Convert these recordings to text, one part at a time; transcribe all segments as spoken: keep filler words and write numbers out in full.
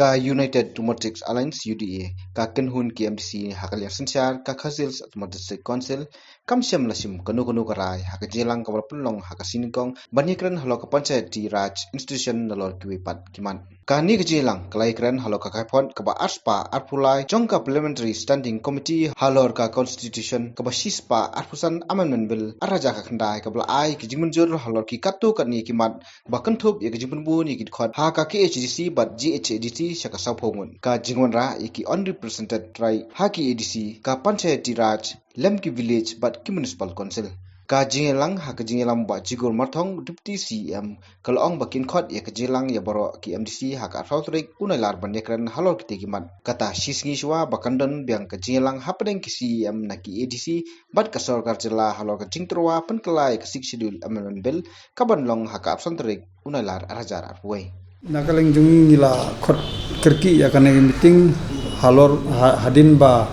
Ka United Democratic Alliance, U D A, ka kynhun ki M D C ha ka liang synshar ka Khasi Hills Autonomous District Council, kam shym la shim kano kano ka rai ha ka jingïalang kaba la pynlong ha ka sngi nyngkong ban ïakren halor ka Panchayati Raj institution nalor kiwei pat ki mat. Kane ka jingïalang ka la ïakren halor ka kaiphod kaba arspah arphew lai jong ka Parliamentary Standing Committee halor ka Constitution kaba shispah arphew san Amendment Bill ar hajar khatkhyndai, kaba la ai ka jingmynjur halor ki katto katne ki mat ba kynthup ïa ka jingpynbun ïa ki dkhot ha ka K H A D C bad G H A D C sha ka sawphew ngut. Ka jingwanrah ïa ki unrepresented tribe ha ki A D C, ka Panchayati Raj, lem ki village bad ki municipal council. Ka jingïalang ha ka jingïalang Bah Jigur Marthong, Deputy C E M, ka la ong ba kin khot ïa ka jingïalang ïa baroh ki M D C ha ka arphew tarik u Nailar ban ïakren halor kitei ki mat. Kata shi sngi shuwa ba kan don biang ka jingïalang hapdeng ki C E M na ki A D C bad ka sorkar jylla halor ka jingtyrwa pynkylla ïa ka Sixth Schedule Amendment Bill kaban long ha ka arphew san tarik u Nailar ar hajar arphew wei. Na ka liang jong ngi, ngi la khot kyrkieh ïa kane ka meeting halor ha-, hadien ba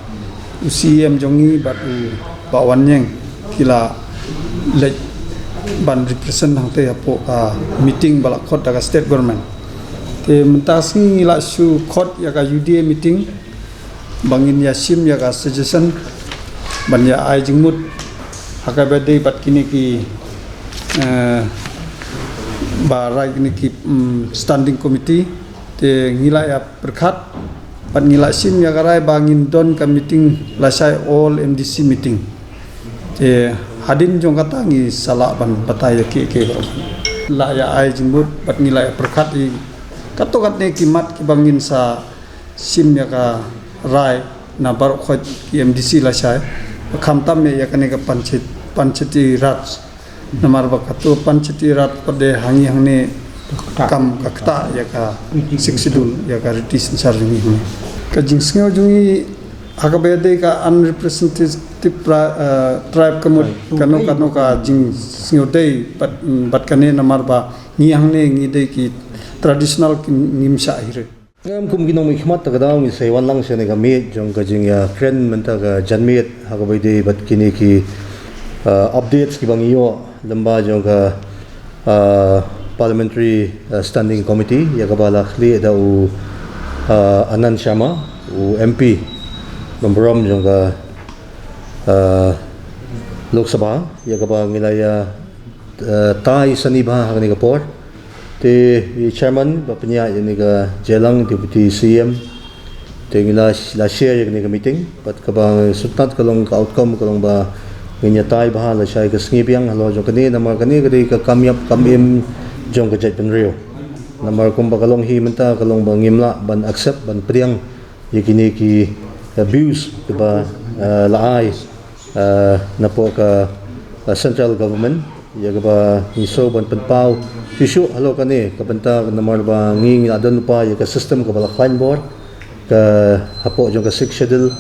u C E M jong ngi bad u Bah Wanniang ki la leit ban represent hangtei hapoh ka meeting ba la khot da ka state government. Te mynta ka sngi ngi la shu khot ïa ka U D A meeting ba ngin ïa shim ïa ka suggestion ban ïa ai jingmut ha kaba ïadei bad kine ki, eh, ba rai kine ki, mm, standing committee. Te ngi la ïa pyrkhat bad ngi la shim ïa ka rai ba ngin don ka meeting lashai all M D C meeting. Te hadien jong kata ngi sa lah ban batai ïa kiei kiei baroh. La ïa ai jingmut bad ngi la ïa pyrkhat ïa katto katne ki mat kiba ngin sa shim ïa ka rai na baroh khoit ki M D C lashai, khamtam ïa kane ka Panchayat, Panchayati Raj. Namar ba katto Panchayati Raj pat de hangne hangne kam ka ktah ïa ka Sixth Schedule, ïa ka riti synshar jong ngi hangne. Ka jingsngew jong ngi ha kaba ïadei ka unrepresentative tri-, eh, tribe ka mut kano kano ka jingsngew dei bad, bad kane namar ba ngi hangne ngi dei ki traditional, ki ngim shah hi re. Ngam kum ki nongmihkhmat, ta ka daw ngi sa wan lang sha kane ka miet jong ka jingïakren mynta ka janmiet ha kaba ïadei bad kine ki, ah, updates kiba ngi ïoh lyngba jong ka, ah, Parliamentary, ah, Standing Committee ïa kaba la khlieh da u, ah, Anand Sharma, u M P nongburom jong ka, ah, Lok Sabha, ïa kaba ngi la ïa, ah, tai sani bha ha kane ka por. Te i chairman ba pynïaid ïa kane ka jingïalang, Deputy C E M. Te ngi la, la share ïa kane ka meeting bad kaba sngewtynnat ka long ka outcome ka long ba ngin ïa tai bha lashai ka sngi biang halor jong kane, namar kane ka dei ka kam ïap kam im jong ka jaitbynriew. Namar kumba ka long hi mynta ka long ba ngim lah ban accept ban pdiang ïa kine ki, eh, views kiba, eh, la ai, eh, napoh ka, eh, central government, ïa kaba ngi sngew ban pynpaw shuh shuh halor kane ka bynta, namar ba ngi, ngi la don lypa ïa ka system kaba la khlaiñ bor, ka hapoh jong ka Sixth Schedule,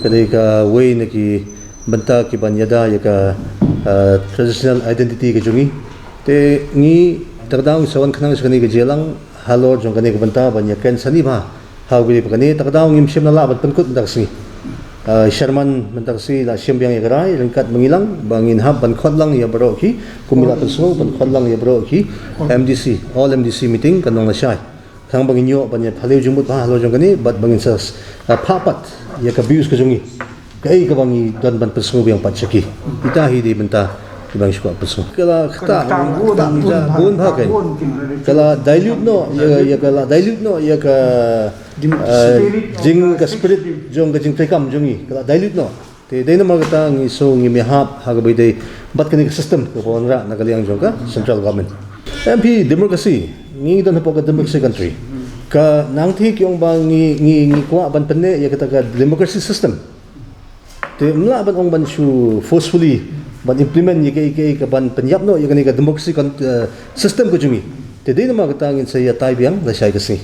ka dei kawei na ki bynta kiban ïada ïa ka, eh, traditional identity ka jong ngi. Te ngi, ta ka daw ngi sa wan khnang sha kane ka jingïalang halor jong kane ka bynta ban ïakren sani bha ha kaba ïadei bad kane. Ta ka daw ngim shym la lah ban pynkut mynta ka sngi. Ah, chairman mynta ka sngi la shim biang ïa ka rai ryngkat ma ngi lang ba ngin hap ban khot lang ïa baroh ki, kum i la pynsngew, ban khot lang ïa baroh ki M D C, all M D C meeting kan long lashai. Khnang ba ngin ïoh ban ïa phylliew jingmut bha halor jong kane bad ba ngin sa, ah, phah pat ïa ka views ka jong ngi. Kaei kaba ngi don ban pynsngew biang pat sha ki. Ita hi dei bynta kiba ngi shu kwah pynsngew. Ka la ktah, ka la ktah bun bha kein. Ka la dilute noh ïa, ïa ka, la dilute noh ïa ka, eh, jing ka spirit jong ka jingtrei kam jong ngi. Ka la dilute noh. Te dei namar kata ngi sngew ngim ïahap ha kaba ïadei bad kane ka system kaba wanrah na ka liang jong ka central government. Em, phi, democracy, ngi don hapoh ka democracy country. Ka nangta ki ong ba ngi, ngi, ngi kwah ban pynneh ïa kata ka democracy system. Te ym lah ban ong ban shu forcefully ban implement ïa kaei kaei kaban pynïap noh ïa kane ka democracy con-, eh, system ka jong ngi. Te dei namar kata ngin sa ïatai biang lashai ka sngi.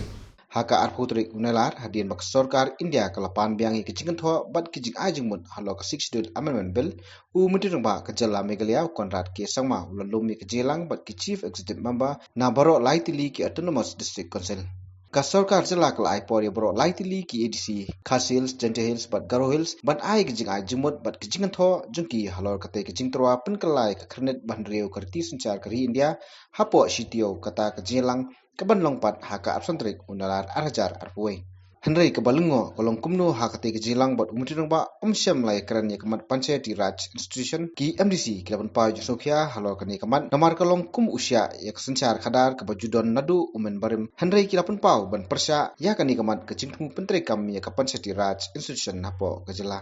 Ha ka arphew tarik u Nailar, hadien ba ka sorkar India ka la pan biang ïa ka jingkynthoh bad ka jingai jingmut halor ka Sixth Schedule Amendment Bill, u Myntri Rangbah ka jylla Meghalaya u Conrad K Sangma u la lum ïa ka jingïalang bad ki Chief Executive Member na baroh lai tylli ki Autonomous District Council. Ka sorkar jylla ka la ai por ïa baroh lai tylli ki A D C, Khasi Hills, Jaintia Hills bad Garo Hills, ban ai ka jingai jingmut bad ka jingkynthoh jong ki halor katei ka jingtyrwa pynkylla ïa ka khyrnit ba hynriew ka riti synshar ka ri India hapoh shi taïew, kata ka jingïalang ka ban long pat ha ka arphew san tarik u Nailar ar hajar arphew wei. Hynrei kaba lyngngoh ka long kumno ha katei ka jingïalang bad u Myntri Rangbah um shym la ïakren ïa ka mat Panchayati Raj Institution. Ki M D C ki la pynpaw ïa ka jingsngewkhia halor kane ka mat namar ka long kum u shiah ïa ka synshar khadar kaba ju don naduh u mynbarim, hynrei ki la pynpaw ban pyrshah ïa kane ka mat ka jingthmu pyntreikam ïa ka Panchayati Raj Institution hapoh ka jylla.